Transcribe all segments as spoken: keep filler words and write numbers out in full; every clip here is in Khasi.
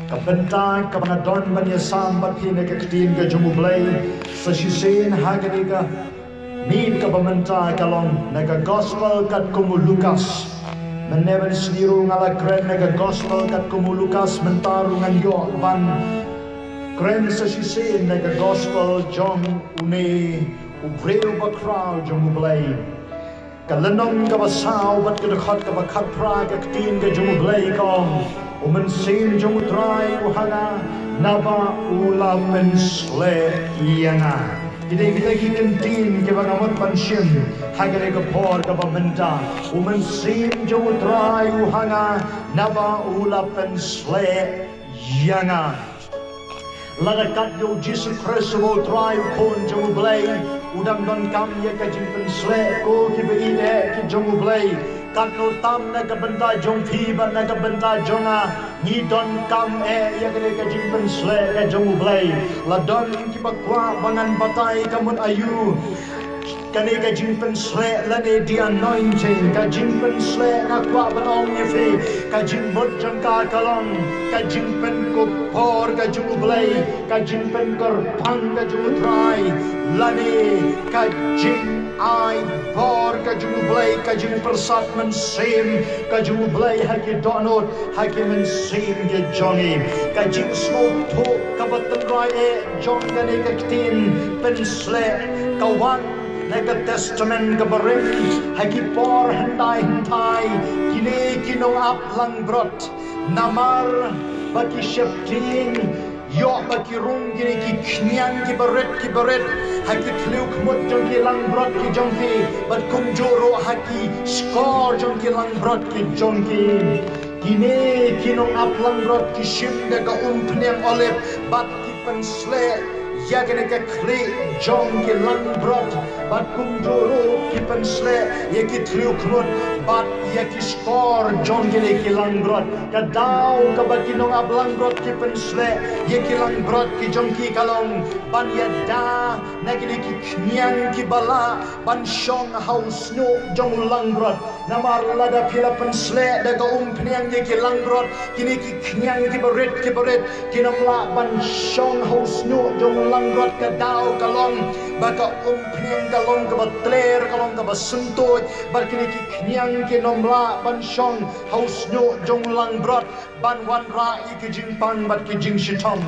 Ka bynta kaba nga don ban ïasam bad phi na ka ktien ka jong U Blei sa shisien ha kane ka miet kaba mynta ka long na ka Gospel katkum u Lukas. Mynne mynsngi ruh nga la kren na ka Gospel katkum u Lukas, mynta ruh ngan ïoh ban kren sa shisien na ka Gospel jong une u briew bakhraw jong U Blei. Ka lynnong kaba saw bad ka dkhot kaba khatphra, ka ktien ka jong U Blei ka ong, U Mynsiem jong U Trai u ha nga, naba u la pynsleh ïa nga. Ki dei kita ki kyntien kiba nga mut ban shim ha kane ka por kaba mynta. U Mynsiem jong U Trai u ha nga, naba u la pynsleh ïa nga. Lada kat ïa U Jisu Khrist uba U Trai, U Khun jong U Blei, u dang donkam ïa ka jingpynsleh, ko kiba ïeit ki jong U Blei. Katno tam na ka bynta jong phi bad na ka bynta jong nga, ngi donkam eh ïa kane ka jingpynsleh ka jong U Blei. La don kiba kwah ba ngan batai ka mut aïu kane ka jingpynsleh lane the anointing, ka jingpynsleh, nga kwah ban ong ïa phi, ka jingmut jong ka ka long ka jingpynkupbor ka jong U Blei, ka jingpynkyrpang ka jong U Trai, lane ka jingai bor ka jong U Blei, ka jingpyrsad mynsiem ka jong U Blei ha ki dohnud, ha ki mynsiem ki jong ngi. Ka jingsngewthuh kaba tynrai eh jong kane ka ktien pynsleh ka wan na ka Testament kaba rim ha ki por hyndai hynthai. Kine ki nongap langbrot, namar ba ki sheptieng, ïoh ba ki rung kine ki khñiang kiba rit kiba rit ha ki thliew khmut jong ki langbrot ki jong ki, bad kumjuh ruh ha ki shkor jong ki langbrot ki jong ki. Kine ki nongap langbrot ki shim da ka umphniang olib bad ki pynsleh ïa kane ka khlieh jong ki langbrot, bad kumjuh ruh ki pynsleh ïa ki thliew khmut bad ïa ki shkor jong kine ki langbrot. Ka daw kaba ki nongap langbrot ki pynsleh ïa ki langbrot ki jong ki ka long ban ïada na kine ki khñiang kiba lah ban shong ha u shñiuh jong u langbrot. Namar lada phi la pynsleh da ka umphniang ïa ki langbrot, kine ki khñiang kiba rit kiba rit kin ym lah ban shong ha u shñiuh jong u langbrot. Ka daw ka long ba ka umphniang ka long kaba tler, ka long kaba syntuid, bad kine ki khñiang kin ym lah ban shong ha u shñiuh jong u langbrot ban wanrah ïa ki jingpang bad ki jingshitom.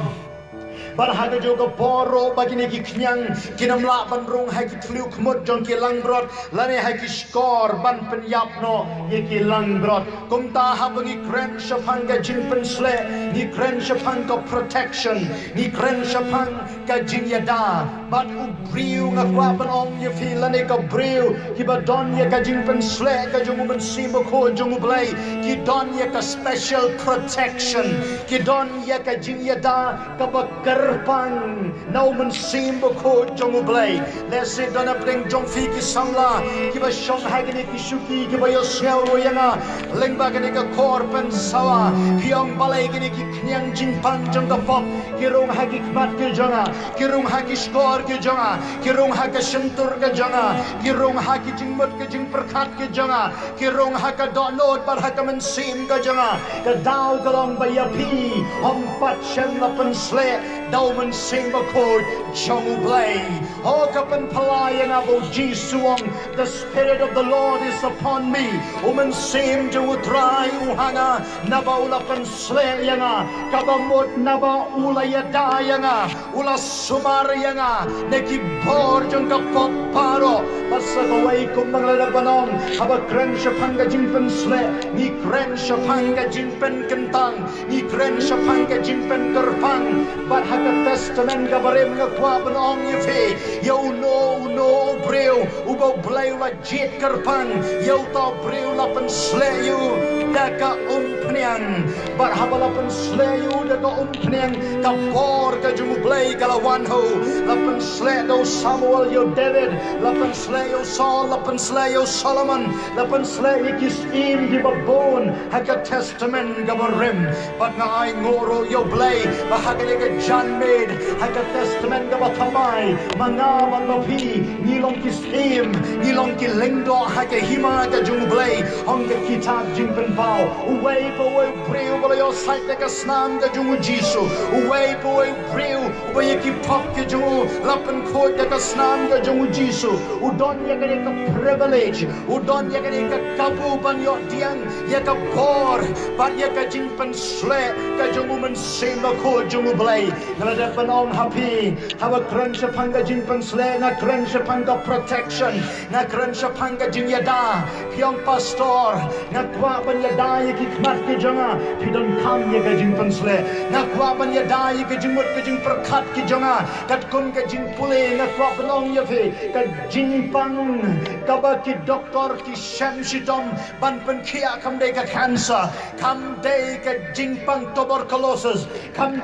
Bad ha kajuh ka por ruh ba kine ki khñiang kin ym lah ban rung ha ki thliew khmut jong ki langbrot lane ha ki shkor ban pynïap noh ïa ki langbrot. Kumta haba ngi kren shaphang ka jingpynsleh, ngi kren shaphang ka protection, ngi kren shaphang ka jingïada. Bad u briew, nga kwah ban ong ïa phi, lane ka briew kiba don ïa ka jingpynsleh ka jong u Mynsiem Bakhuid jong U Blei, ki don ïa ka special protection, ki don ïa ka jingïada kaba kyrpang na u Mynsiem Bakhuid jong U Blei. Lehse don hapdeng jong phi ki samla kiba shong ha kine ki shuki kiba ïohsngew ruh ïa nga lyngba kane ka khor pynsawa. Phi ong, balei kine ki khñiang jingpang jong ka pop ki rung ha ki khmat ki jong nga, ki rung ha ki shkor ki jong nga, ki rung ha ka shyntur ka jong nga, ki rung ha ki jingmut ki jingpyrkhat ki jong nga, ki rong ha ka dohnud bad ha ka mynsiem ka jong nga. Ka daw ka long ba ïa phi, ym pat shym la pynsleh da u Mynsiem Bakhuid jong U Blei. Ho, ka pynphylla ïa nga ba u Jisu u ong, "The Spirit of the Lord is upon me." U Mynsiem jong U Trai u ha nga, naba u la pynsleh ïa nga. Kaba mut naba u la ïada ïa nga. U la sumar ïa nga na ki bor jong ka pop baroh. Bad sa kawei kumba nga la dep ban ong, haba kren shaphang ka jingpynsleh, ngi kren shaphang ka jingpynkyntang, ngi kren shaphang ka jingpynkyrpang. Bad ha ka Testament kaba rim nga kwah ban ong ïa phi, ïa uno uno u briew uba U Blei u la jied kyrpang, ïa uta u briew la pynsleh ïa u da ka umphniang. Bad haba la pynsleh ïa u da ka umphniang, ka bor ka jong U Blei ka la wan ha u. La pynsleh da u Samuel ïa u David, la pynsleh ïa u Saul, la pynsleh ïa u Solomon, la pynsleh ïa ki syiem kiba bun ha ka Testament kaba rim. Bad nga ainguh ruh ïa U Blei ba ha kane ka janmiet, ha ka Testament kaba thymmai, ma nga bad ma phi ngi long ki syiem, ngi long ki lyngdoh ha ka hima ka jong U Blei, ong ka kitab Jingpynpaw. Uwei pa uwei u briew uba la ïoh sait da ka snam ka jong U Jisu, uwei pa uwei u briew uba ïa ki pop ki jong u la pynkhuid da ka snam ka jong U Jisu, u don ïa kane ka privilege, u don ïa kane ka kabu ban ïoh pdiang ïa ka bor bad ïa ka jingpynsleh ka jong U Mynsiem Bakhuid jong U Blei. Nga la dep ban ong ha phi, haba kren shaphang ka jingpynsleh, nga kren shaphang ka protection, nga kren shaphang ka jingïada. Phi ong, Pastor, nga kwah ban ïada ïa ki khmat ki jong nga. Phi donkam ïa ka jingpynsleh. Nga kwah ban ïada ïa ka jingmut ka jingpyrkhat ki jong nga. Katkum ka jingpule, nga kwah ban ong ïa phi, ka jingpang kaba ki doktor ki shem shitom ban pynkhiah kam dei ka cancer, kam dei ka jingpang tuberculosis, kam